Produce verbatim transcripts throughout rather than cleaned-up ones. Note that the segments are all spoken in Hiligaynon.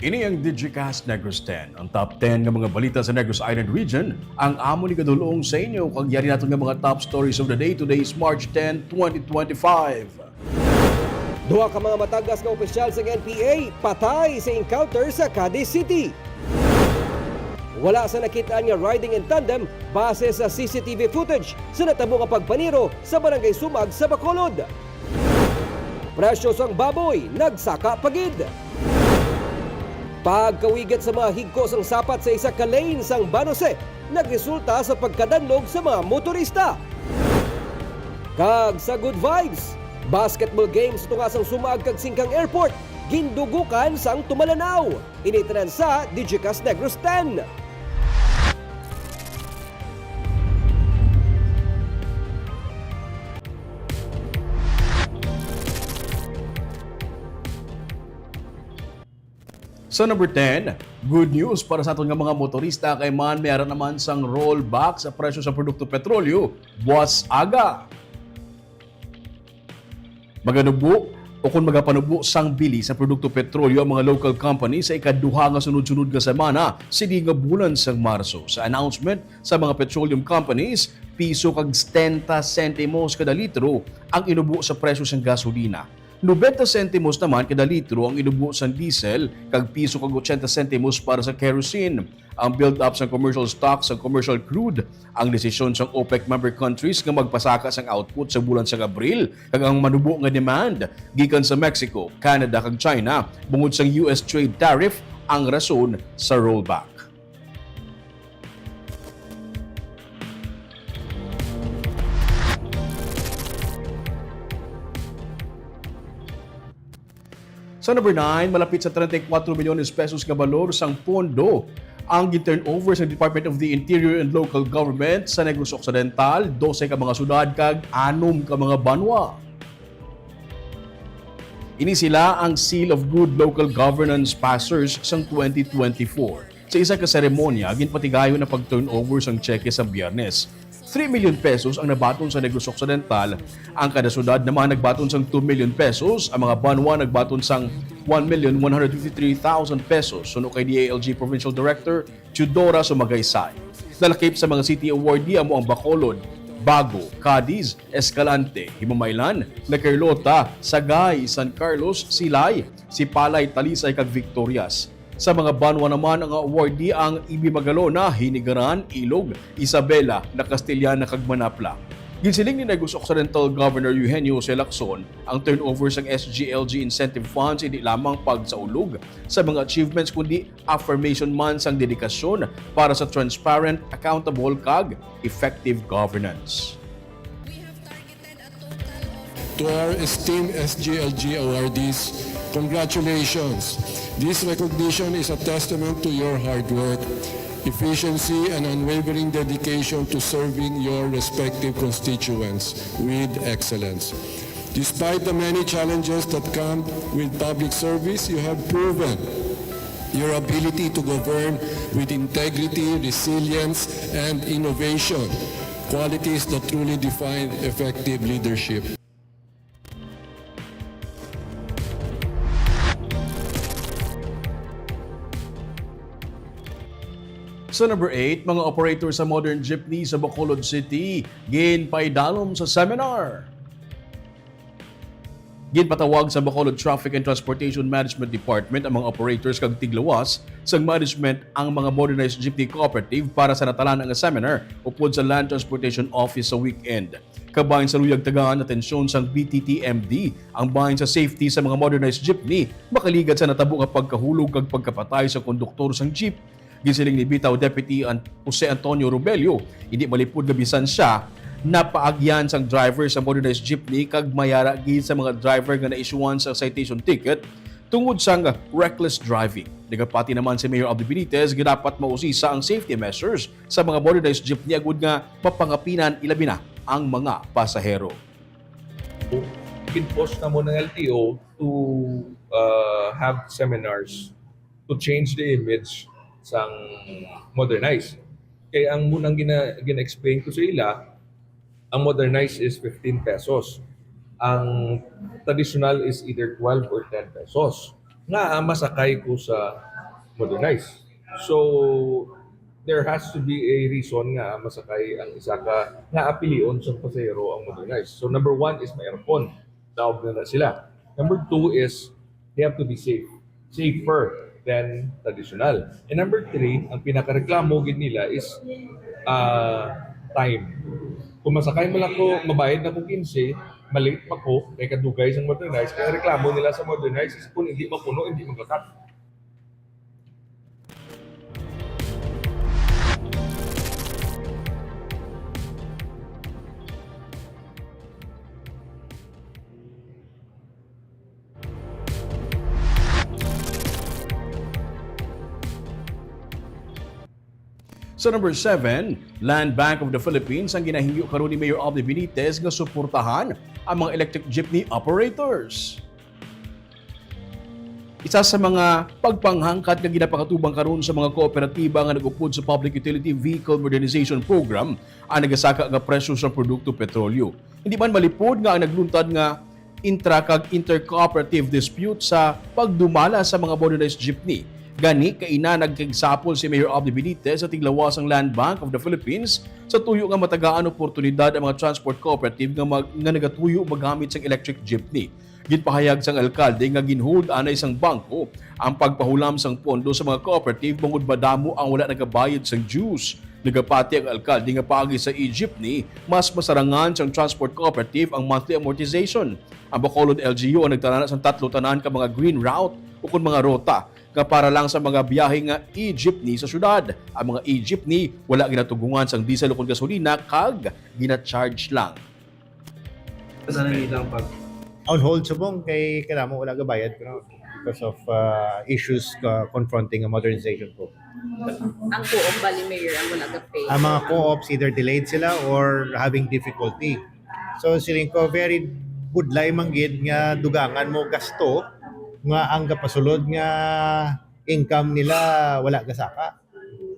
Ini ang Digicast Negros ten, ang top ten nga mga balita sa Negros Island Region, ang amo ni gadulong sa inyo kag yari naton nga mga top stories of the day. Today is March ten, twenty twenty-five. Duha ka mga matagas nga opisyal sang N P A patay sa encounter sa Cadiz City. Wala sa nakit-an nga riding in tandem base sa C C T V footage sa natabo nga pagpaniro sa Barangay Sumag sa Bacolod. Presyo sang baboy nagsaka pa gid. Pagkawigit sa mga higko sang sapat sa isa ka lane sang Ban Jose nagresulta sa pagkadanlog sa mga motorista. Kag sa good vibes, basketball games tunga sang Sumag kag Singkang Airport gindugukan sang tumalanaw. Ini tanan sa Digicast Negros ten. Sa number ten, good news para sa aton nga mga motorista kay man may ara naman sang rollback sa presyo sa produkto petrolyo buwas aga. Maganubo o kung magapanubo sang bili sa produkto petrolyo ang mga local company sa ikaduha nga sunod-sunod nga semana sini nga bulan sang Marso. Sa announcement sa mga petroleum companies, piso kag setenta sentimos kada litro ang inubo sa presyo sang gasolina. Nobenta sentimos naman kada litro ang inubo sang diesel, kag piso kag ochenta sentimos para sa kerosene. Ang build-up sang commercial stock sang commercial crude, ang desisyon sang OPEC member countries nga magpasaka sang output sa bulan sang Abril, kag ang manubo nga demand gikan sa Mexico, Canada, kag China bungod sang U S trade tariff ang rason sa rollback. Sa number nine, malapit sa treinta y cuatro milyones pesos nga balor sang pondo ang gin-turnover sa Department of the Interior and Local Government sa Negros Occidental, dose ka mga syudad kag anom ka mga banwa. Ini sila ang Seal of Good Local Governance Passers sang twenty twenty-four. Sa isa ka seremonya, ginpatigayon ang pag-turnover sang tseke sa Biyernes. Three million pesos ang nabaton sa Negros Occidental. Ang kada syudad naman nagbaton sang two million pesos, ang mga banwa nagbaton sang one million one hundred fifty-three thousand pesos, suno kay D I L G Provincial Director Teodora Sumagaysay. Nalakip sa mga city awardee amo ang Bacolod, Bago, Cadiz, Escalante, Himamaylan, La Carlota, Sagay, San Carlos, Silay, Sipalay, Talisay, kag Victorias. Sa mga banwa naman, ang awardee ang Ibi Magalona, Hinigaran, Ilog, Isabela, La Castellana, kag Manapla. Ginsiling ni Negros Occidental Governor Eugenio Jose Lacson, ang turnover sang S G L G incentive funds hindi lamang pagsaulog sa mga achievements, kundi affirmation man sang dedikasyon para sa transparent, accountable, kag effective governance. To our esteemed S G L G awardees, congratulations. This recognition is a testament to your hard work, efficiency, and unwavering dedication to serving your respective constituents with excellence. Despite the many challenges that come with public service, you have proven your ability to govern with integrity, resilience, and innovation, qualities that truly define effective leadership. Sa number eight, mga operator sa modern jeepney sa Bacolod City ginpaidalom sa seminar. Ginpatawag sa Bacolod Traffic and Transportation Management Department ang mga operators kag tiglawas sang management ang mga modernized jeepney cooperative para sa natalaan nga seminar upod sa Land Transportation Office sa weekend. Kabahin sa luyag tagaan atensyon sang B T T M D ang bahin sa safety sa mga modernized jeepney makaligad sa natabo nga pagkahulog kag pagkapatay sa konduktor sang jeep. Ginsiling ni Bitaw Deputy An-, Jose Antonio Rubello, hindi malipod nga bisan siya napaagyan sang driver sa modernized jeepney kag mayara gid sa mga driver nga na-issuean sa citation ticket tungod sang reckless driving. Nagapati naman si Mayor Abdi Benitez nga dapat mausisa ang safety measures sa mga modernized jeepney agud nga mapangapinan ilabi na ang mga pasahero. Gin-post na mo ng L T O to, uh, have seminars to change the image sang modernize. Kay ang munang gina-, gina-explain ko sa ila, ang modernize is fifteen pesos. Ang traditional is either twelve or ten pesos. Nga, ah, masakay ko sa modernized. So, there has to be a reason nga masakay ang isa ka, nga apilion sa pasahero ang modernized. So, number one is may aircon. Daog na na sila. Number two is they have to be safe. Safer than traditional. And number three, ang pinakareklamo gid nila is, ah, time. Kung masakay man ako, mabayad na ko quince, malate pa ko, kay kadugay sang modernized, kaya reklamo nila sa modernized is kung hindi mapuno, hindi maglakat. Sa number seven, Land Bank of the Philippines ang ginahingyo karon ni Mayor Abdi Benitez nga suportahan ang mga electric jeepney operators. Isa sa mga pagpanghangkat nga ginapakatubang karon sa mga kooperatiba nga nag-upod sa Public Utility Vehicle Modernization Program ang nagasaka nga presyo sa produkto petrolyo. Hindi man malipod nga ang nagluntad nga intra kag intercooperative dispute sa pagdumala sa mga modernized jeepney. Gani, kaina nagkagsapol si Mayor Abdi Benitez sa tiglawas sang Land Bank of the Philippines sa tuyo nga matagaan oportunidad ang mga transport cooperative nga mag-, nga nagatuyo magamit sang electric jeepney. Ginpahayag sang alkalde nga ginhold anay sang bangko ang pagpahulam sang pondo sa mga cooperative bangod madamo ang wala nagabayad sang dues. Nagapati ang alkalde nga paagi sa e-jeepney, mas masarangan sang transport cooperative ang monthly amortization. Ang Bacolod L G U ang nagtalana sang tatlo tanan ka mga green route ukon mga rota nga para lang sa mga biyahe nga e-jeepney sa syudad. Ang mga e-jeepney wala ginatugungan sang diesel ukon gasolina kag gina-charge lang. Sana nilang pag On hold subong kay kailangan mo wala gabayad, pero because of, uh, issues, uh, confronting a modernization program. Ang co-op bali, Mayor, ang wala ga-pay. Ang mga co-ops either delayed sila or having difficulty. So, siling ko, very budlay man gid nga dugangan mo gasto nga ang gapasulod nga income nila wala gasaka.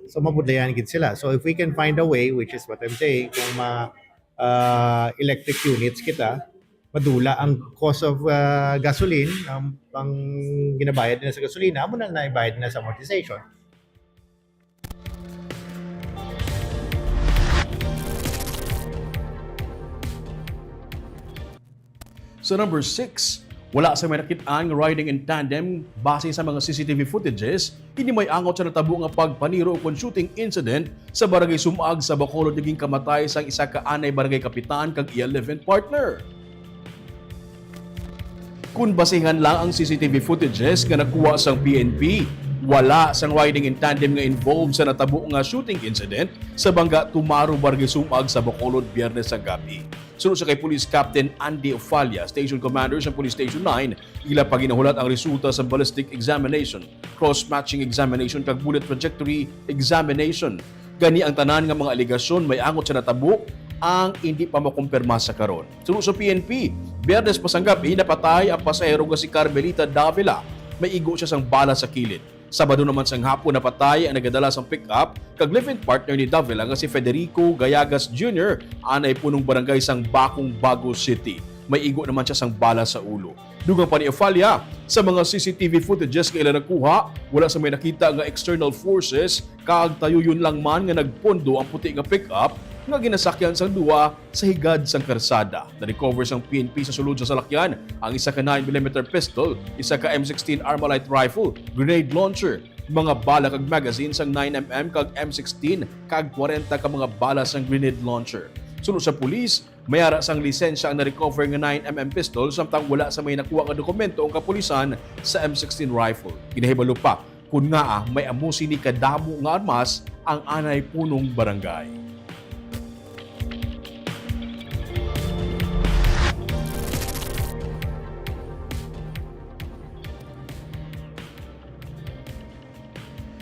So, mabudlayan gid sila. So, if we can find a way, which is what I'm saying, kung ma-, uh, electric units kita, madula ang cost of, uh, gasoline, ang, ang ginabayad nila sa gasolina, amo na naibayad nila sa amortization. Sa number six, wala sa may nakit-an nga riding in tandem base sa mga C C T V footages. Hindi may angot sa natabo nga pagpaniro ukon shooting incident sa barangay Sumag sa Bacolod nga ginkamatay sang isa ka anay barangay kapitan kag iya live-in partner. Kun basihan lang ang C C T V footages nga nakuha sang P N P, wala sang riding in tandem nga involved sa natabo nga shooting incident sa Bangga Tumaro, Barangay Sumag sa Bacolod, Biyernes sa gab-i. Suno sa kay Police Captain Andy Ofalla, Station Commander sa Police Station nine, ila pa ginahulat ang resulta sa ballistic examination, cross-matching examination kag bullet trajectory examination. Gani ang tanan nga mga alegasyon may angot sa natabo ang indi pa makumpirma sa karon. Suno sa P N P, Biyernes pa sang gab-i napatay ang pasahero nga si Carmelita Davila. May igo siya sang bala sa kilid. Sabado naman sang hapon napatay ang nagadala sang pick-up kag live-in partner ni Davila nga si Federico Gayagas Junior, anay punong barangay sang Bacong, Bago City. May igo naman siya sang bala sa ulo. Dugang pa ni Ofalla, sa mga C C T V footages nga ila nakuha, wala sa may nakita nga external forces kag tayuyon lang man nga nagpondo ang puti nga pick-up nga ginasakyan sang duha sa higad sang karsada. Na-recover sang P N P sa sulod sa salakyan ang isa ka nine millimeter pistol, isa ka M sixteen Armalite rifle, grenade launcher, mga bala kag magazine sang nine M M kag M sixteen kag kwarenta ka mga bala sang grenade launcher. Suno sa pulis, may ara sang lisensya ang na-recover nga nine M M pistol samtang wala sa may nakuha nga dokumento ang kapulisan sa M sixteen rifle. Ginahibalo pa kun ngaa may amo sini kadamo nga armas ang anay punong barangay.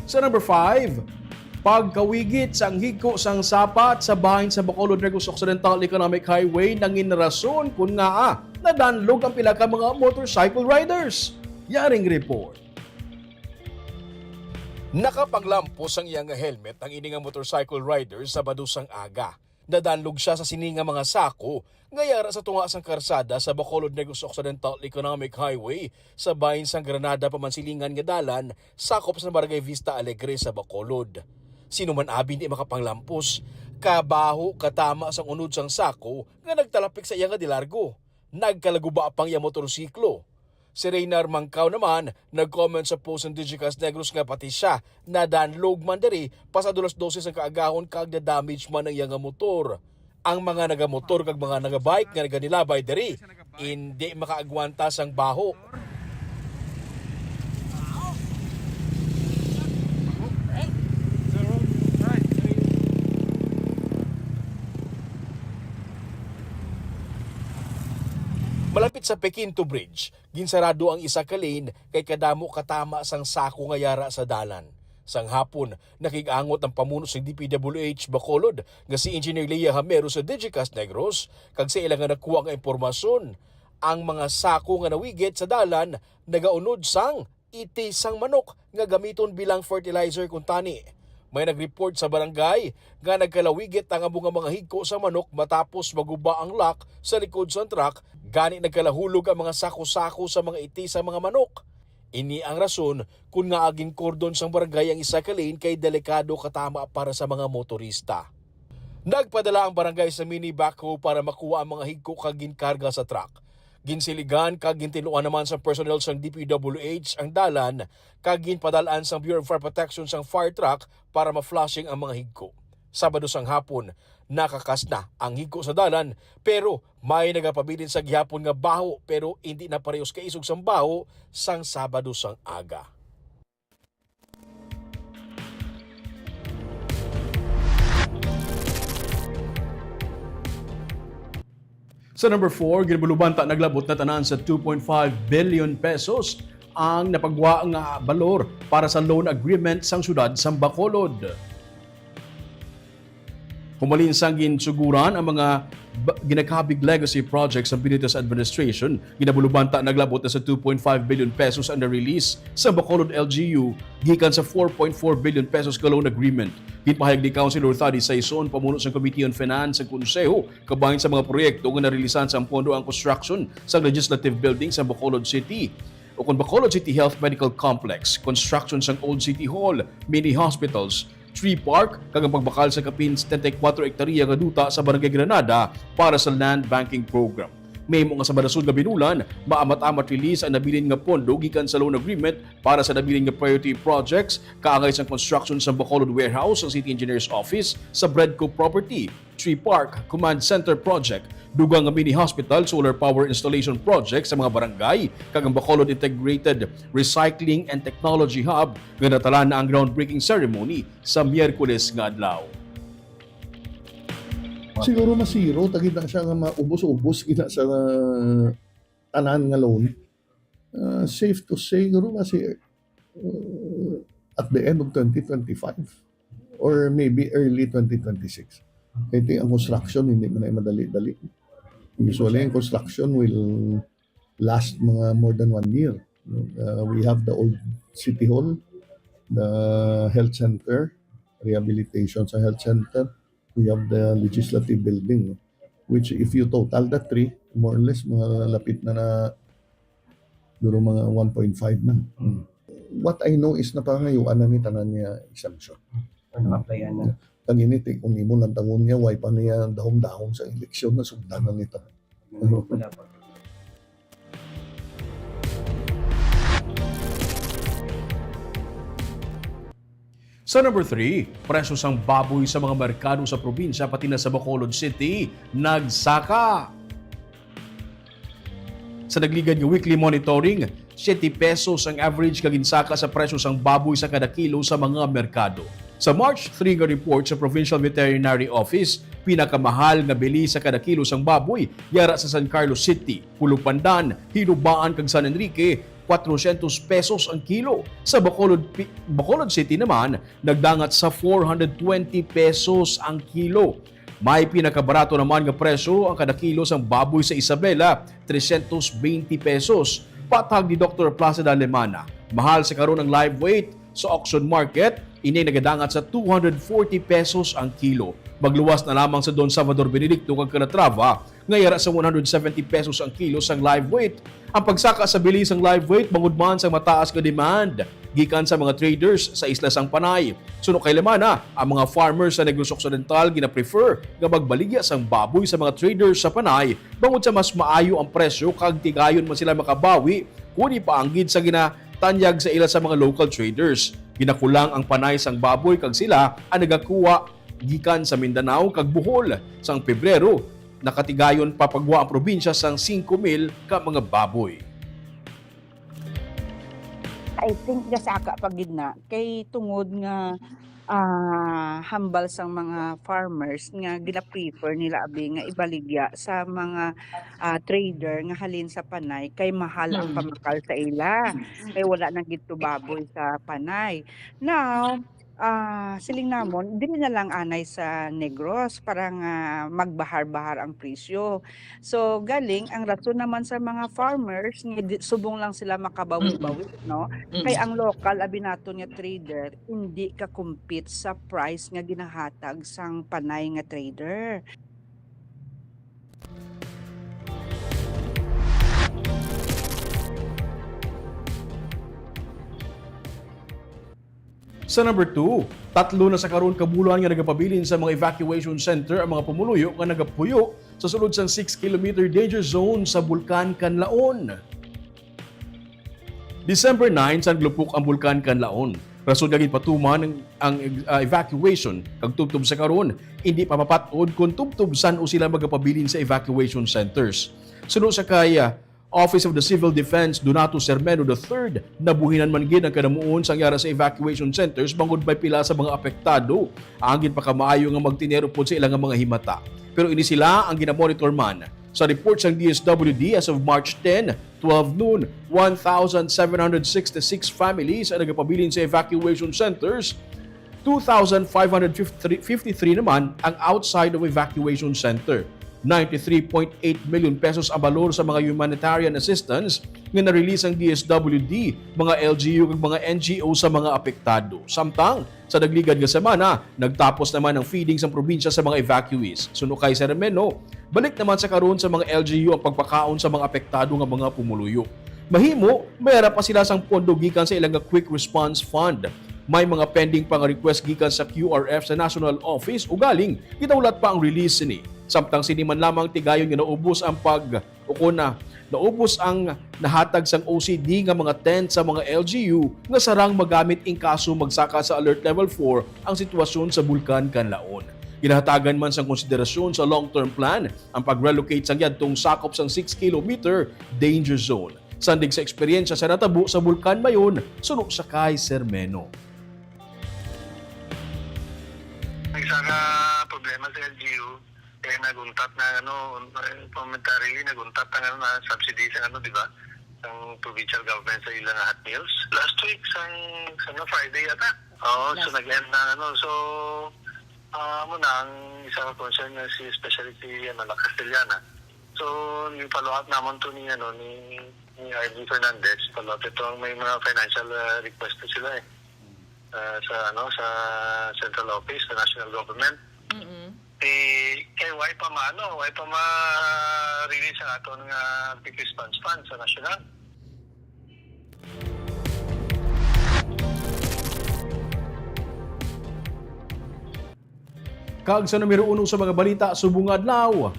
Sa number five, pagkawigit sang higko sang sapat sa bahin sa Bacolod Negros Occidental Economic Highway nangin rason kun ngaa nadanlog ang pila ka mga motorcycle riders. Yaring report. Nakapanglampos ang iya nga helmet ang ini nga motorcycle rider Sabado sang aga. Nadanlog sia sa sini nga mga sako nga yara sa tunga sang karsada sa Bacolod Negros Occidental Economic Highway, sa bahin sang Granada pamansilingan nga dalan, sakop sa Barangay Vista Alegre sa Bacolod. Sino man abi hindi makapanglampos, kabaho katama sang unod sang sako nga nagtalapik sa iya nga de largo. Nagkalaguba pa ang iya motorsiklo. Si Reynard Mangkaw naman nag-comment sa post ng Digicast Negros nga pati siya nadanlog man diri pasado alas dose sang kaagahon kag na-damage man ang iya nga motor. Ang mga nagamotor kag mga nagabike nga naganilabay diri, indi makaagwanta sang baho. Malapit sa Pequinto Bridge, ginsarado ang isa ka lane kay kadamo katama sang sako nga yara sa dalan. Sang hapon, nakig-angot ang pamuno sang D P W H Bacolod nga si Engineer Lea Hamero sa Digicast Negros, kag sa ila nga nakuha nga impormasyon, ang mga sako nga nawigit sa dalan nagaunod sang iti sang manok nga gamiton bilang fertilizer kuntani. May nag-report sa barangay nga nagkalawigit ang amo nga mga higko sa manok matapos maguba ang lock sa likod sang truck, gani nagkalahulog ang mga sako-sako sa mga iti sa mga manok. Ini ang rason kon ngaa ginkordon sang barangay ang isa ka lane kay delikado katama para sa mga motorista. Nagpadala ang barangay sa mini backhoe para makuha ang mga higko kag ginkarga sa truck. Ginsiligan kag gintinluan naman sa personnel sang D P W H ang dalan kag ginpadal-an sang Bureau of Fire Protection sang fire truck para ma-flushing ang mga higko. Sabado sang hapon, nakakas na ang higko sa dalan, pero may nagapabilin sa gihapon nga baho, pero indi na parehos kaisog sang baho sang Sabado sang aga. Sa number four, ginabulubanta naglabot na tanan sa two point five billion pesos ang napagwa nga balor para sa loan agreement sang siyudad sang Bacolod. Humalin sang ginsuguran ang mga ba-, ginakabig legacy projects sa Benitez administration, ginabulubanta naglabot na sa two point five billion pesos ang na-release sa Bacolod L G U gikan sa four point four billion pesos ka loan agreement. Ginpahayag ni Councilor Thady Saison, pamuno sang Committee on Finance sa Konseho, kabahin sa mga proyekto nga narilisan sang pondo ang construction sang Legislative Building sa Bacolod City, ukon Bacolod City Health Medical Complex, construction sang Old City Hall, mini hospitals, tree park, kag ang pagbakal sa kapin setenta y kuwatro hektarya nga duta sa Barangay Granada para sa land banking program. Mahimo nga sa madason nga binulan, maamat-amat release ang nabilin nga pondo gikan sa loan agreement para sa nabilin nga priority projects, kaangay sang construction sa Bacolod Warehouse, sa City Engineer's Office, sa Bredco Property, Tree Park, Command Center Project, dugang nga mini hospital, solar power installation project sa mga barangay, kag ang Bacolod Integrated Recycling and Technology Hub nga natalaan na ang groundbreaking ceremony sa Miyerkules nga adlaw. Siguro masiro ta gid na siya nga maubos-ubos gid na sa tanan nga loan. Uh, safe to say, siguro kasi, uh, at the end of twenty twenty-five or maybe early twenty twenty-six. I think ang construction hindi man ay madali-dali. Usually, ang construction will last mga more than one year. Uh, we have the old City Hall, the health center, rehabilitation sa health center. We have the legislative building, no? Which, if you total the three, more or less, mga lapit na na duro mga one point five na. Mm. What I know is napangayuan na ni tanan niya exemption. Or naka-apply na. Kag ini, ti-, kung imo lang tangon niya, why pa niya dahom-dahom sa eleksyon na sugdan na nito. Wala pa. Sa number three, presyo sang baboy sa mga merkado sa probinsya, pati na sa Bacolod City, nagsaka. Sa nagligad nga weekly monitoring, siete pesos ang average nga ginsaka sa presyo sang baboy sa kada kilo sa mga merkado. Sa March three nga report sa Provincial Veterinary Office, pinakamahal nga bili sa kada kilo sang baboy yara sa San Carlos City, Pulog Pandan, Hinubaan kag San Enrique, cuatrocientos pesos ang kilo. Sa Bacolod, Pi-, Bacolod City naman, nagdangat sa four hundred twenty pesos ang kilo. May pinakabarato naman nga presyo ang kada kilo sang baboy sa Isabela, trescientos veinte pesos. Pathag ni Doktor Placida Lemana, mahal sa karon ang live weight sa auction market, Ini nagadangat sa two hundred forty pesos ang kilo. Magluwas na lamang sa Don Salvador Benedicto kag Calatrava nga yara sa one hundred seventy pesos ang kilo sang live weight. Ang pagsaka sa bili sang live weight bangod man sa mataas nga demand gikan sa mga traders sa isla sang Panay. Suno kay Lemana, ang mga farmers sa Negros Occidental gina-prefer nga magbaligya sang baboy sa mga traders sa Panay bangod sa mas maayo ang presyo kag tigayon man sila makabawi kung ipaanggid sa ginatanyag sa ila sa mga local traders. Ginakulang ang Panay sang baboy kag sila ang nagakuha gikan sa Mindanao kag Bohol. Sang Pebrero, nakatigayon pa pa gwa ang probinsya sang singko mil ka mga baboy. I think gasaka pa gid na kay tungod nga, ah, hambal sang mga farmers nga gina-prefer nila abi nga ibaligya sa mga, ah, trader nga halin sa Panay kay mahal ang Mm. pamakal sa ila, kay wala na gid to baboy sa Panay. Now, ah, siling namon dili na lang anay sa Negros para nga magbahar-bahar ang presyo. So, galing ang rason naman sa mga farmers nga di, subong lang sila makabawi-bawi, no? Kay Mm. ang lokal abi naton nga trader hindi ka-compete sa price nga ginahatag sang Panay nga trader. Sa number two, tatlo na sa karon ka bulan nga nagapabilin sa mga evacuation center ang mga pumuluyo nga nagapuyo sa sulod sang six kilometer danger zone sa Bulkan Kanlaon. December nine, sa naglupok ang Bulkan Kanlaon. Rason nga ginpatuman ang, ang, ah, evacuation, kag tubtob sa karon, hindi pa mapat-od kon tubtob san-o sila magapabilin sa evacuation centers. Suno sa kay, ah, Office of the Civil Defense, Donato Sermeno the third, nabuhinan man gid ang kadamuon sang yara sa evacuation centers bangod may pila sa mga apektado ang ginpakamaayo nga magtinero pod sa ila nga mga himata. Pero ini sila ang ginamonitor man. Sa report sang D S W D, as of March ten, twelve noon, one thousand seven hundred sixty-six families ang nagapabilin sa evacuation centers. Two thousand five hundred fifty-three naman ang outside of evacuation center. Ninety-three point eight million pesos ang balor sa mga humanitarian assistance nga na-release ang D S W D, mga L G U, kag mga N G O sa mga apektado. Samtang, sa nagligad nga semana, nagtapos naman ang feeding sang probinsya sa mga evacuees. Suno kay Sermeno, balik naman sa karon sa mga L G U ang pagpakaon sa mga apektado nga mga pumuluyo. Mahimo, may ara pa sila sang pondo gikan sa ilang nga Quick Response Fund. May mga pending pa nga request gikan sa Q R F sa National Office, ugaling gidaulat pa ang release sini. Samtang sini man lamang tigayon nga naubos ang pag, o kon na, naubos ang nahatag sang O C D nga mga tent sa mga L G U nga sarang magamit in kaso magsaka sa Alert Level four ang sitwasyon sa Bulkan Kanlaon. Ginahatagan man sang konsiderasyon sa long-term plan ang pag-relocate sang yadtong sakop sang six kilometer danger zone. Sandig sa eksperyensya sa natabo sa Bulkan Mayon, suno sa kay Sermeno. Ang isa ka problema sa L G U, kaya naguntat na, ano, momentarily naguntat ang, ano, na subsidy sa, ano, di ba? Ang provincial government sa ilang hot meals. Last week, sang, sa, ano, Friday yata. Oo, so Last nag-end na, ano. So, ah, mo na ang isa ka concern nga si, especially si, ano, La Castellana. So, ni follow up namon to ni, ano, ni, ni R D Fernandez. Follow up ito ang may mga financial, ah, request na sila eh. Ah, sa, ano, sa central office, sa national government. Mm-mm. Eh, kay why pa maano, why pa ma-release ang aton nga Quick Response Fund sa national? Kag sa numero uno sa mga balita subong nga adlaw,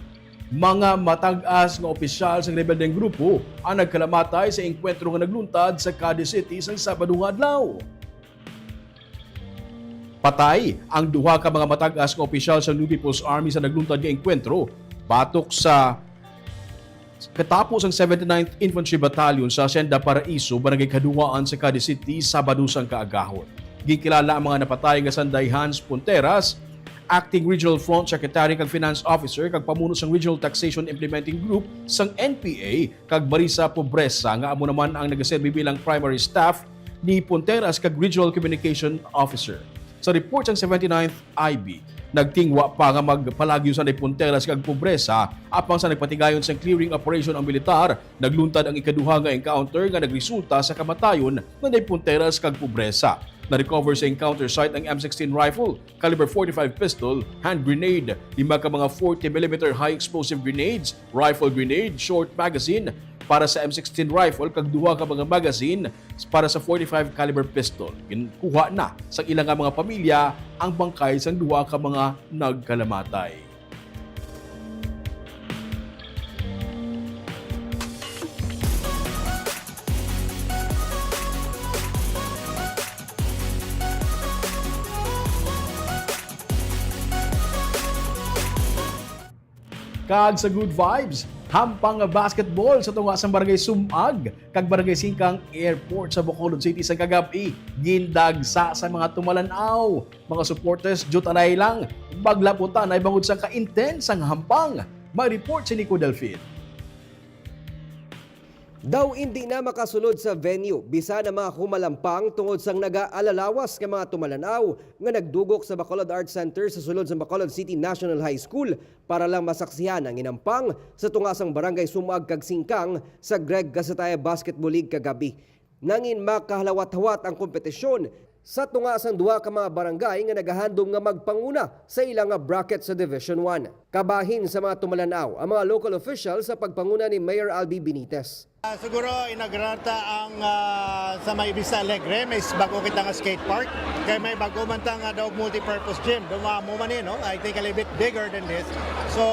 mga matag-as nga opisyal sang rebeldeng grupo ang nagkalamatay sa engkwentro nga nagluntad sa Cadiz City sang Sabado nga adlaw. Patay ang duha ka mga matag-as nga opisyal sa New People's Army sa nagluntad nga engkwentro batok sa katapo sang seventy-ninth Infantry Battalion sa Hacienda Paraiso, Barangay Kaduwaan sa Cadiz City, Sabado sang kaagahon. Ginkilala ang mga napatay nga sanday Hans Punteras, Acting Regional Front Secretary kag Finance Officer kag pamuno sang Regional Taxation Implementing Group sang N P A, kag Marisa Pobresa, nga amo naman ang nagaserbi bilang primary staff ni Punteras kag Regional Communication Officer. Sa report sang seventy-ninth I B, nagtingwa pa nga magpalagyo sanday Punteras kag Pobresa, apang sa nagpatigayon sang clearing operation ang militar, nagluntad ang ikaduha nga encounter nga nagresulta sa kamatayon nga sanday Punteras kag Pobresa. Na-recover sa encounter site ang M sixteen rifle, caliber forty-five pistol, hand grenade, lima ka mga forty millimeter high explosive grenades, rifle grenade, short magazine para sa M sixteen rifle, kag duha ka mga magazine para sa forty-five caliber pistol. Ginkuha na sa ila nga mga pamilya ang bangkay sang duha ka mga nagkalamatay. Kag sa good vibes, hampang nga basketball sa tunga sang Barangay Sumag kag Barangay Singkang Airport sa Bacolod City sa kagab-i, gindagsa sa mga tumalan-aw. Mga supporters, jutanay lang, maglaputan ay bangod sa ka-intense sang hampang. May report si Nico Delfin. Daw indi na makasulod sa venue bisan ang mga humalampang tungod sang nagaalalawas nga mga tumalan-aw nga nagdugok sa Bacolod Arts Center sa sulod sa Bacolod City National High School para lang masaksihan ang hinampang sa tunga sang Barangay Sumag kag Singkang sa Greg Gasataya Basketball League kagab-i. Nangin makahalawat-hawat ang kompetisyon sa tunga sang duha ka mga barangay nga nagahandom nga magpanguna sa ila nga bracket sa Division One. Kabahin sa mga tumalan-aw ang mga local officials sa pagpanguna ni Mayor Albi Benitez. Ah, siguro inagrata ang, ah, sa may Vista Alegre, may s-, bago kita nga skate park. Kay may bago man ta nga daw multi-purpose gym. Duma mo man eh, no? I think a little bit bigger than this. So,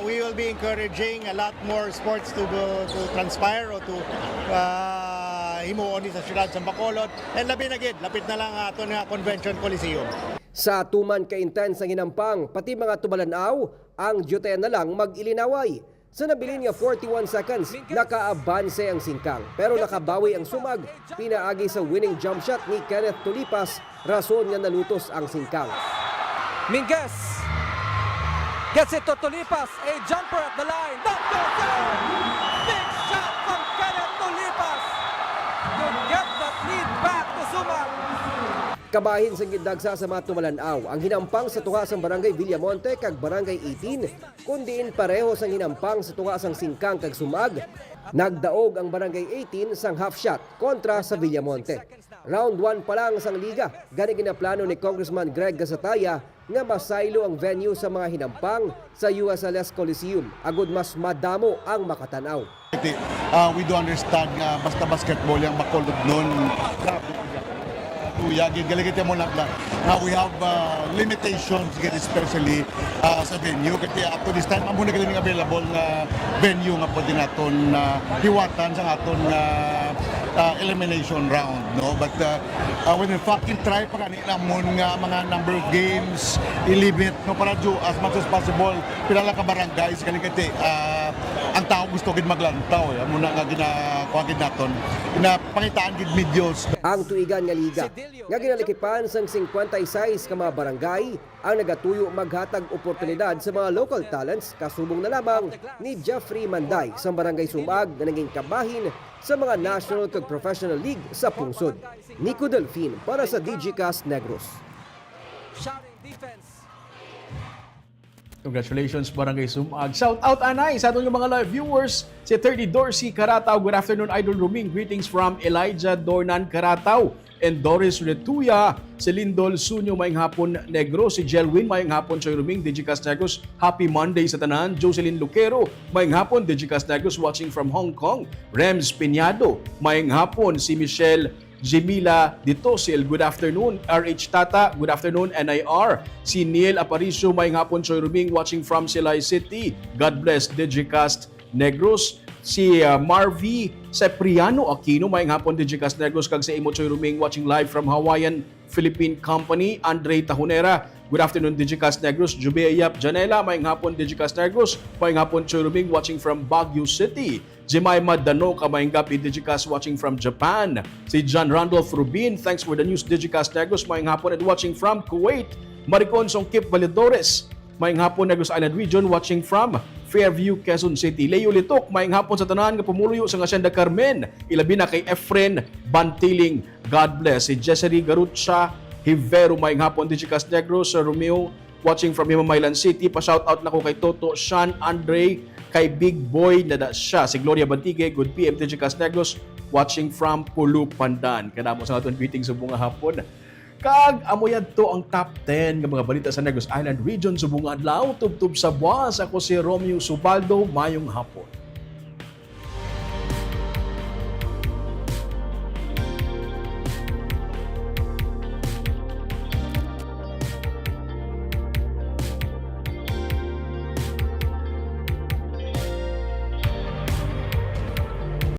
we will be encouraging a lot more sports to go, to transpire o to, ah, himuon ni sa siyudad sa Bacolod. And labi na gid, lapit na lang aton nga Convention Coliseum. Sa tuman ka-intense ang hinampang, pati mga tumalan-aw, ang diyotayan na lang mag-ilinaway. Sa nabilin nga forty-one seconds, nakaabanse ang Singkang, pero nakabawi ang Sumag pinaagi sa winning jump shot ni Kenneth Tulipas, rason nga nalutos ang Singkang. Minguez gets it to Tulipas, a jumper at the line. That goes in! Big shot from Kenneth Tulipas to get that lead back to Sumag. Kabahin sang gindagsa sa mga tumalan-aw ang hinampang sa tunga sang Barangay Villamonte kag Barangay eighteen, kun diin pareho sang hinampang sa tunga sang Singkang kag Sumag. Nagdaog ang Barangay eighteen sang half shot kontra sa Villamonte. Round one pa lang sang liga, gani ginaplano ni Congressman Greg Gasataya nga masaylo ang venue sa mga hinampang sa U S L S Coliseum agud mas madamo ang makatan-aw. Iti, ah, we do understand nga basta basketball yang Bacolod nun. Luya gid, galing kita mo lang na, na we have, ah, limitations gid, especially, ah, sa venue. Kasi up to this time, amo na galing available nga venue nga pwede naton, ah, hiwatan sa aton nga, ah, elimination round, no? But, ah, ah, when in fact, in try pa gani namon nga mga number of games, i-limit, no, para ju-, as much as possible, pila lang ka barangays, galing kay, ah, ang tao gusto gid maglantaw, eh. Amo na nga gina-, kuha gid naton. Ginapangitaan gid medios. Ang tuigan nga liga, nga ginalikipan sang cincuenta y seis ka mga barangay, ang nagatuyo maghatag oportunidad sa mga local talents, kasubong na lamang ni Jeffrey Manday sang Barangay Sumag nga naging kabahin sa mga national kag professional league sa pungsod. Nico Delfin para sa Digicast Negros. Congratulations, Barangay Sumag. Shout out anay sa aton nga mga live viewers, si Thirty Dorsey Carataw. Good afternoon, Idol Roming. Greetings from Elijah Dornan Carataw and Doris Retuya. Si Lindol Sunyo, maayong hapon, Negros. Si Jelwin, maayong hapon, Choy Roming, Digicast Negros. Happy Monday sa tanan. Jocelyn Luquero, maayong hapon, Digicast Negros, watching from Hong Kong. Rems Piñado, maayong hapon. Si Michelle Jimila Ditosil, good afternoon. R H Tata, good afternoon. N I R, si Neil Aparicio, maayong hapon, Choy Roming, watching from Silay City. God bless, Digicast Negros. Si, ah, Marvy Cipriano Aquino, maayong hapon, Digicast Negros, kag sa imo, Choy Roming, watching live from Hawaiian Philippine Company. Andre Tahonera, good afternoon, Digicast Negros. Jubea Yap Janela, maayong hapon, Digicast Negros. Maayong hapon, Choy Roming, watching from Baguio City. Jemima Danoca, maayong gab-i, Digicast, watching from Japan. Si John Randolph Rubin, thanks for the news, Digicast Negros, maayong hapon, and watching from Kuwait. Maricon Songkip Valedores, maayong hapon, Negros Island Region, watching from Fairview, Quezon City. Leo Litok, maayong hapon sa tanan nga pumuluyo sa Hacienda Carmen, ilabi na kay Efren Bantiling. God bless. Si Jessary Garucha Hivero, maayong hapon, Digicast Negros. Sir Romeo, watching from Himamaylan City. Pa-shout out na ko kay Toto, Sean, Andre, kay Big Boy na da siya. Si Gloria Bantigue, good P M, Digicast Negros. watching from Pulu, Pandan. Kanamo sa aton greeting subong nga hapon. Kag amo yadto ang top ten nga mga balita sa Negros Island Region subong nga adlaw. Tubtob sa buwas, ako si Romeo Subaldo. Mayong hapon.